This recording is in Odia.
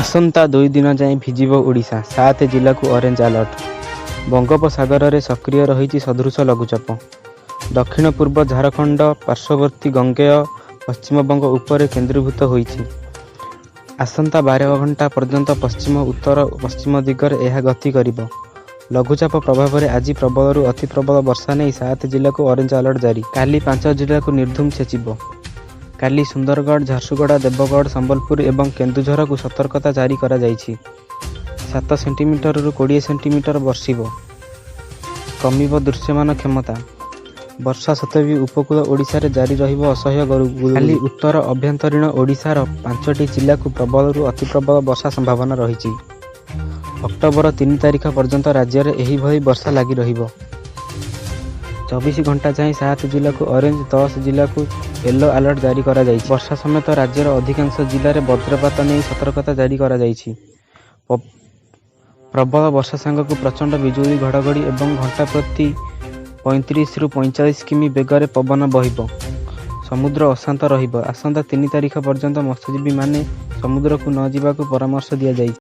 ଆସନ୍ତା 2 ଦିନ ଯାଏଁ ଭିଜିବ ଓଡ଼ିଶା, ସାତ ଜିଲ୍ଲାକୁ ଅରେଞ୍ଜ ଆଲର୍ଟ। ବଙ୍ଗୋପସାଗରରେ ସକ୍ରିୟ ରହିଛି ସଦୃଶ ଲଘୁଚାପ। ଦକ୍ଷିଣ ପୂର୍ବ ଝାରଖଣ୍ଡ ପାର୍ଶ୍ୱବର୍ତ୍ତୀ ଗାଙ୍ଗେୟ ପଶ୍ଚିମବଙ୍ଗ ଉପରେ କେନ୍ଦ୍ରୀଭୂତ ହୋଇଛି। ଆସନ୍ତା 12 ଘଣ୍ଟା ପର୍ଯ୍ୟନ୍ତ ପଶ୍ଚିମ ଉତ୍ତର ପଶ୍ଚିମ ଦିଗରେ ଏହା ଗତି କରିବ। ଲଘୁଚାପ ପ୍ରଭାବରେ ଆଜି ପ୍ରବଳରୁ ଅତି ପ୍ରବଳ ବର୍ଷା ନେଇ ସାତ ଜିଲ୍ଲାକୁ ଅରେଞ୍ଜ ଆଲର୍ଟ ଜାରି। କାଲି ପାଞ୍ଚ ଜିଲ୍ଲାକୁ ନିର୍ଧୁମ ଛେଚିବ। କାଲି ସୁନ୍ଦରଗଡ଼, ଝାରସୁଗୁଡ଼ା, ଦେବଗଡ଼, ସମ୍ବଲପୁର ଏବଂ କେନ୍ଦୁଝରକୁ ସତର୍କତା ଜାରି କରାଯାଇଛି। 7 ସେଣ୍ଟିମିଟରରୁ 20 ସେଣ୍ଟିମିଟର ବର୍ଷିବ। କମିବ ଦୃଶ୍ୟମାନ କ୍ଷମତା। ବର୍ଷା ସତ୍ତ୍ୱେ ବି ଉପକୂଳ ଓଡ଼ିଶାରେ ଜାରି ରହିବ ଅସହ୍ୟ ଗୁଳୁଗୁଳି। କାଲି ଉତ୍ତର ଆଭ୍ୟନ୍ତରୀଣ ଓଡ଼ିଶାର ପାଞ୍ଚଟି ଜିଲ୍ଲାକୁ ପ୍ରବଳରୁ ଅତି ପ୍ରବଳ ବର୍ଷା ସମ୍ଭାବନା ରହିଛି। ଅକ୍ଟୋବର 3 ତାରିଖ ପର୍ଯ୍ୟନ୍ତ ରାଜ୍ୟରେ ଏହିଭଳି ବର୍ଷା ଲାଗି ରହିବ। 24 ଘଣ୍ଟା ଯାଏଁ ସାତ ଜିଲ୍ଲାକୁ ଅରେଞ୍ଜ, 10 ଜିଲ୍ଲାକୁ ୟେଲୋ ଆଲର୍ଟ ଜାରି କରାଯାଇଛି। ବର୍ଷା ସମେତ ରାଜ୍ୟର ଅଧିକାଂଶ ଜିଲ୍ଲାରେ ବଜ୍ରପାତ ନେଇ ସତର୍କତା ଜାରି କରାଯାଇଛି। ପ୍ରବଳ ବର୍ଷା ସାଙ୍ଗକୁ ପ୍ରଚଣ୍ଡ ବିଜୁଳି, ଘଡ଼ଘଡ଼ି ଏବଂ ଘଣ୍ଟା ପ୍ରତି 35ରୁ 45 କିମି ବେଗରେ ପବନ ବହିବ। ସମୁଦ୍ର ଅଶାନ୍ତ ରହିବ। ଆସନ୍ତା 3 ତାରିଖ ପର୍ଯ୍ୟନ୍ତ ମତ୍ସ୍ୟଜୀବୀମାନେ ସମୁଦ୍ରକୁ ନ ଯିବାକୁ ପରାମର୍ଶ ଦିଆଯାଇଛି।